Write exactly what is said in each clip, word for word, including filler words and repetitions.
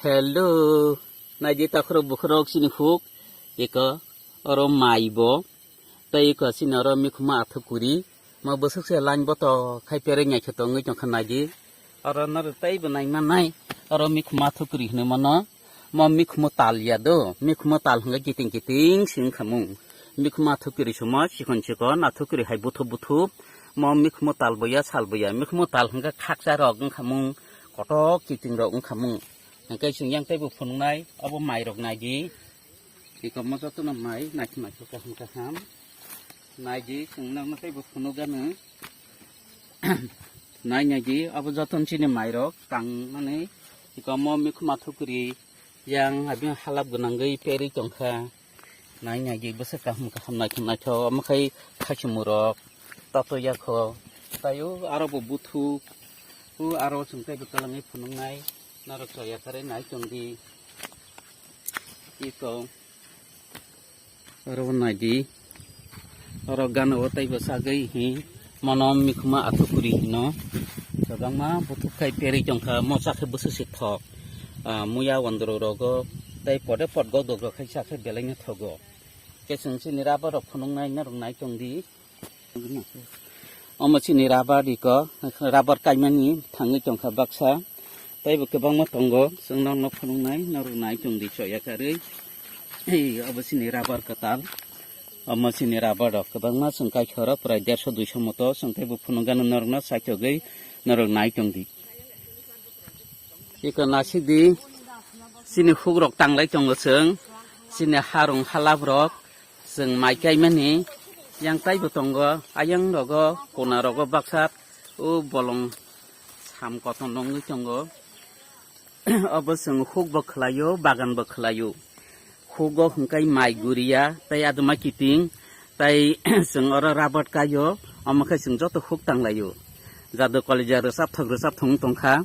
Hello, naidi takhurok bukhurok chini huk, eko oro mai bo, tei eko chini oro mikhuma athukuri, ma bwswk se line bo to khai perei naikhe tongwi tongkha naidi. Oro norok tei bo nai mannai, oro mikhuma athukuri hinwi mano, mo mikhumo tal ya do, mikhumo tal hwnkhe kiting kiting se wngkha mung. Mikhumo athukuri somo chikon chikon athukuri hai buthup buthup, mo mikhumo tal bo ya sal bo ya, mikhumo tal hwnkhe khakcha rok wngkha mung, kotok kiting rok wngkha mung. Hwnkhe chwng yang teibo phunuknai, obo mairok naidi. Eko mo jotono mai, naithok naithok kaham kaham. Naidi, chwng nokno teibo phunukgano. Nai naidi, obo jotono chini mairok tangmani. Eko mo mikhuma thukuri, yang abi halap gwnangwi perwi tongkha. Nai naidi, bwswk kaham kaham naithok naithok, omo khai khachimurok. Tato yakho, tei o aro bo buthu, o aro chwng tei bo twlangwi phunuknai, norok chaya karwi nai tongdi. Eko, oro bo naidi, oro gana o tei bo sagwi hi, mono mikhuma athukuri hino, kwbangma buthu khai perwi tongkha, mocha khe bwswk se thok, ah, muya wandro rogo, tei pode pot godok rok khai cha khe belai no thogo. Khe chwng chini rubber rok phunuknai norok nai tongdi. Omo chini rubber iko, rubber kaimani thangwi tongkha baksa. Teibo kwbangma tongo, chwng norokno phunuknai, norok nai tongdi choya karwi. Ei, obo chini rubber kwtal. Omo chini rubber rok kwbangma chwng kaikha oro prai derso duiso moto, chwng teibo phunukgano norokno, chaithogwi norok nai tongdi. Iko nasikdi, chini hukrok tanglai tongo chwng, chini harung halabrok chwng mai kaimani, yang taibo tongo, ayang rogo, kona rogo baksa, o bolong sam kotor nongwi tongo. Obo chwng hukbo khwlaio, baganbo khwlaio. Hugo hwnkhe mai guriya, tei aduma kiting, tei chwng oro rabat kaio, omo khe chwng joto huk tanglaio. Jadu kolija rwchapthok rwchapthok wng tongkha.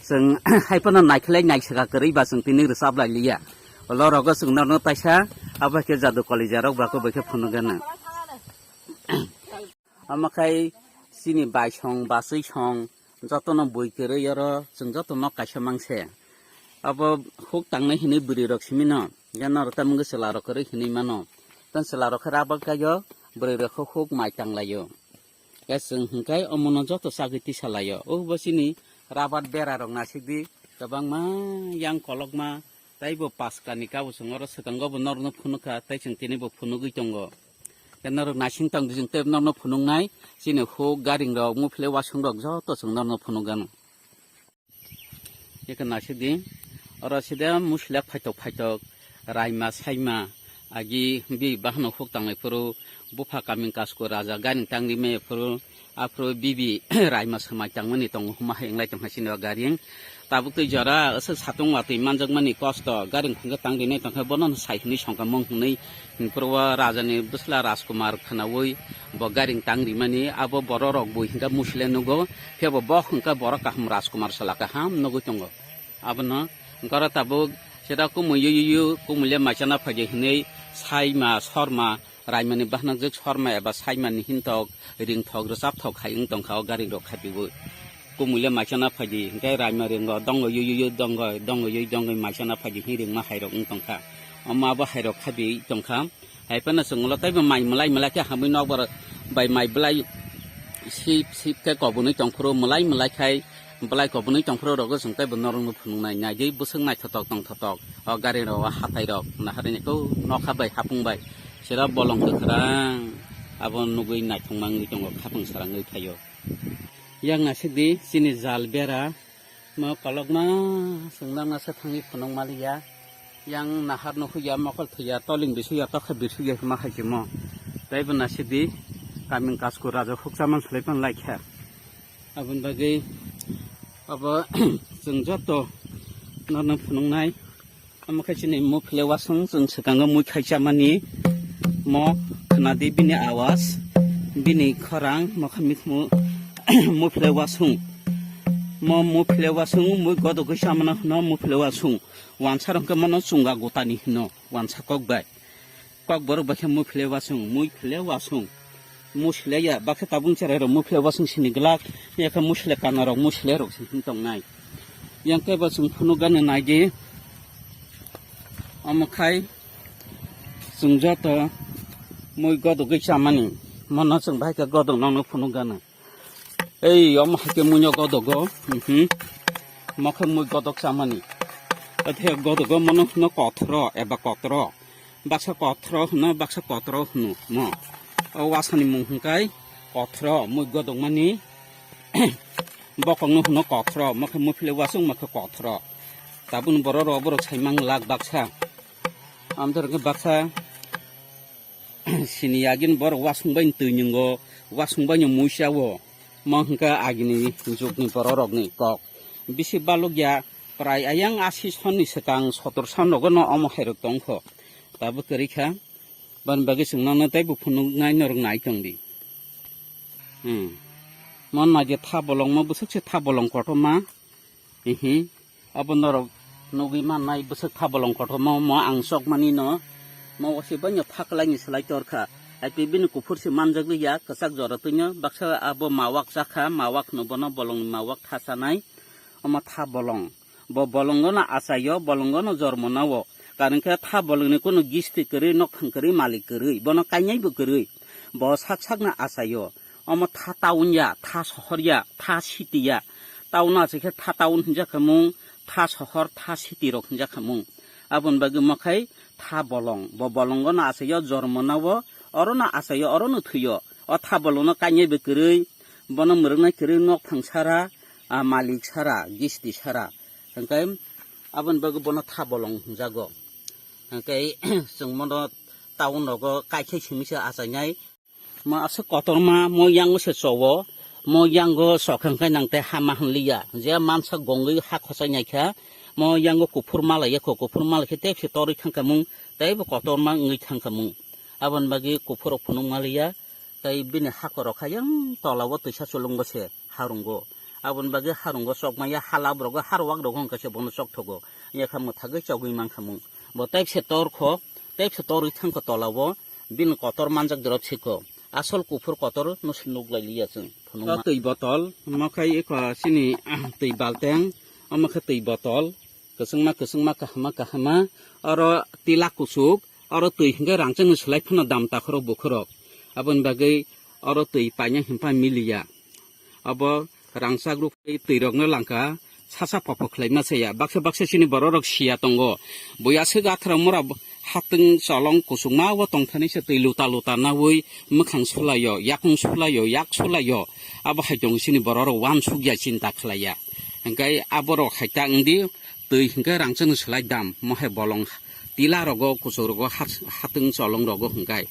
Chwng haiphano naikhelai naisaka kwrwi ba chwng tini rwchap lailiya. Olo rogo chwng norno taisa, abo khe jadu kolija rok ba khe bai khe phunukgana. Omo khai chini baisong, basui song, jotono bui kwrwi oro chwng joto nok kaisa mangse. Abo huk tangnai hinwi bwrwi rok simi no, ya norok tamungkhe chwla rok kwrwi hinwi mano. Tei chwla rok khe rabar kaio, bwrwi rok khe huk mai tanglaio. Ya chwng hwnkhe omono joto chagwi tisa laio. O bo chini rabar bera rok nasikdi, kwbangma yang kolokma, tei bo paskani kabo chwng oro swkango bo norokno phunukha, tei chwng tini bo phunugwi tongo. Tei norok naising tongdi, chwng tei norokno phunuknai, chini huk, garing rok, muphilwi wasung rok joto chwng norokno phunukgano. Eko naisidi, oro sida musilak phaitok phaitok, raima saima, agi bi bahano huk tanglai phuru, bupha kaming kasku raja garing tangri maya phuru, aphuru bibi raima samai tangmani tongo huma hai wnglai tongkha chini o garing. Tabuk twi jora aswk satung watwi manjakmani kosto, garing phungkhe tangri nai tongkha bono sai hwnwi songkha mung hwnwi, phuru o rajani bwsla Rajkumar khwnaui bo garing tangri mani, abo borok rok bui hwnkhe musile nugo, khe bo bo hwnkhe borok kaham Rajkumar sala kaham nugui tongo. Abono hwnkhe oro tabuk sida kumui yuyuyu, kumui le maichana phaidi hwnwi saima sorma raimani bahanajwk sorma eba saimani hintok ringthok rwchapthok hai wng tongkha o garing rok khapiui. Kumui le maichana phaidi hwnkhe raima ringo dongo yuyuyu dongo dongo yui dongoi maichana phaidi hwnwi ringma hai rok wng tongkha. Omo abo hai rok khapiui tongkha. Hai phano chwng ulo teibo mai mwlai mwlai khe hamwi nokbar bai mai bwlai sip sip khe kobonwi tongphuru mwlai mwlai khai bwlai kobonwi tongphuru rogo chwng teibo norokno phunuknai naidi bwswk naithotok tongthotok o gari rok o hatai rok naharni kok nokha bai hapung bai sira bolong kwkhwrang abo nugwi naithok mangwi tongo khapang sarangwi phaio. Yang nasikdi chini jal bera. Mo kolokma chwng nang nasa thangwi phunuk maliya. Yang nahar no huya mokol thuya toling bisuya tokha bisuya hima hai se mo. Tei bo nasikdi kaming kasku raja hukcha man salai pan laikha. Aboni bagwi abo chwng joto norno phunuknai. Omo khe chini muphile wasung chwng swkango mui khai chamani mo khwnadi bini awas, bini khorang, mo khe mikhumu muphile wasung. Mo muphile wasung mui godogwi chamano hwno muphile wasung. Wansa rok khe mono chunga gotani hwno wansa kok bai. Kok borok bai khe muphile wasung, muiphile wasung. Musilaiya bakhe tabung cherai rok muphile wasung sini glak, ya khe musile kana rok musile rok se hin tongnai. Yang khe bo chwng phunuk gana naidi. Omo khai chwng joto mui godogwi chamani. Mono chwng bahai khe godok nokno phunuk gana. Ei, omo hai khe muino godogo. Mhm. Mo khe mui godok chamani. Athe godogo mono hwno kothoro eba kotoro. Baksa kothoro hwno, baksa kotoro hwno mo. O wasani mung hwnkhe kothoro, mui godokmani. Bokongno hwno kothoro, mo khe muphile wasung, mo khe kothoro. Tabukni borok rok, borok saimang lak baksa. Amtwrwng khe baksa sini yagin borok wasung bai twi nwngo, wasung bai muisa o. Mo hwnkhe agini jugni borok rokni kok. Bisi balukya, prai ayang asi sonni swkang sotor son rogo no omo hai rok tongkho. Tabuk kwrwi kha. Bani bagwi chwng nono tei bo phunuknai norok nai tong di. Hmm. Mo naidi tha bolong mo bwswk se tha bolong kotorma. Hihi. Abo norok nugwi mannai bwswk tha bolong kotorma mo ang chokmani no. Mo wasi bai no tha kwlai ni slai tor kha. Hai twi bini kuphur se manjak liya kwchak jora twi no baksa abo mawak cha kha, mawak no bono bolong ni mawak tha chanai. Omo tha bolong. Bo bolongo no achaio, bolongo no jormo nao. Karon khe tha bolongni kunu gisti kwrwi, nokthang kwrwi, malik kwrwi, bono kainaibo kwrwi. Bo sak sakno achaio. Omo tha town ya, tha sohor ya, tha city ya. Town achai khe tha town hinjak kha mung, tha sohor, tha city rok hinjak kha mung. Aboni bagwi mo khai tha bolong. Bo bolongo no achaio, jormo nao, oro no achaio, oro no thwio. O tha bolongno kainaibo kwrwi, bono mwrwknai kwrwi, nokthang sara, a, malik sara, gisti sara. Hwnkhe aboni bagwi bono tha bolong hwnjago. Hwnkhe chwng bono town rogo kaikhe simi se achainai. Mo aswk kotorma, mo yango se chowo, mo yango chokha hwnkhe nang tei hama hwnliya. Je mansa gongwi ha khochai naikha, mo yango kuphur malaiya kho, kuphur malai khe tei se torwi thangkha mung, tei bo kotorma wngwi thangkha mung. Aboni bagwi kuphur rok phunuk maliya, tei bini hakorok kha yang tola o twisa chulungbo se harungo. Aboni bagwi harungo chokmaya, hala borok harwak rogo hwnkhe se bono chokthogo. Yakha mwthagwi chogwi mankha mung. Bo tei se tor kho, tei se torwi thangkho tola o, bini kotor manjak drop sikho. Asol kuphur kotor no se nuk lai liya chwng phunukma. O twi botol, mo khai eko chini twi balteng, omo khe twi botol. Kwchwngma, kwchwngma, kahama, kahama. Oro tila kuchuk, oro twi hwnkhe rangchakni slai phano dam takhorok bukhorok. Aboni bagwi oro twi paina himpa miliya. Abo rangchak rok twi rokno langka, sasa popo khlaima saya. Baksa baksa chini borok rok siya tongo. Bui aswk athra mura hatwng cholong kuchukma o tongthani se twi luta luta nawi mwkhang sulaio, yakung sulaio, yak sulaio. Abo hai tongo chini borok rok uansukya chinta khlaiya. Hwnkhe aborok hai ta wngdi, twi hwnkhe rangchakni slai dam, mo hai bolong tila rogo, kuchuk rogo, hat-, hatwng cholong rogo hwnkhe.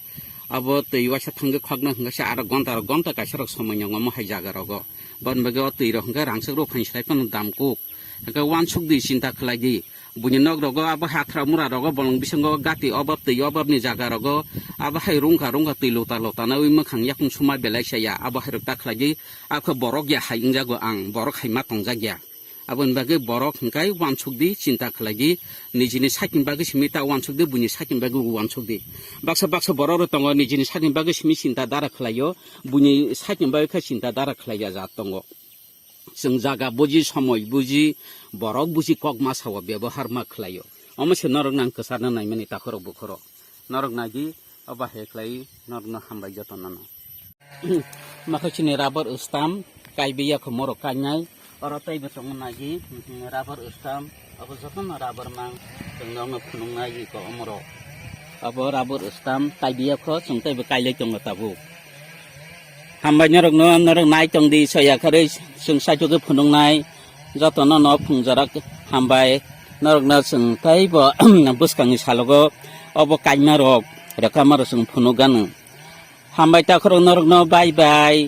Abo twi waisa thangwi khokna hwnkhe se aro gonta rok, gonta kaisa rok somoi nwngo mo hai jaga rogo. Boni bagwi o twi rok hwnkhe rangchak rok phan slai phano dam kuk. Hwnkhe uansuk di, chinta khlai di. Buini nok rogo abo hathra mura rogo bolong bisingo gati obab twi obabni jaga rogo abo hai rungkha rungkha twi luta luta nawi mwkhang yakung suma belai saya abo hai rok ta khlai di. Akhe borok ya hai wngjago ang, borok hai ma tongjak ya. Aboni bagwi borok hwnkhe uansuk di, chinta khlai di, nijini sakni bagwi simi ta uansuk di, buini sakni bagwi uansuk di. Baksa baksa borok rok tongo, nijini sakni bagwi simi chinta dara khlaio, buini sakni bagwi khe chinta dara khlaiya jat tongo. Chwng jaga buji, somoi buji, borok buji, kok ma sao, bebohar ma khlaio. Omo se norok nang kwcharna naimani takhorok bukhorok. Norok nagi, obo hai khlai norokno hambai jotono no. Makha chini rubber stamp, kaibiya kho morok kainai. Oro teibo tongo nagi, mhm, rubber stamp, abo jotono rubber mang, chwng norokno phunuknai ko omorok. Abo rubber stamp kaibiya kho, chwng teibo kailai tongo tabuk. Hambai norokno, norok nai tong di, soya kharwi chwng saichukgwi phunuknai. Jotono no phungjak hambai. Norokno chwng teibo bwskangni salogo obo kaima rok, rekama rok chwng phunuk gano. Hambai takhorok norokno bye bye.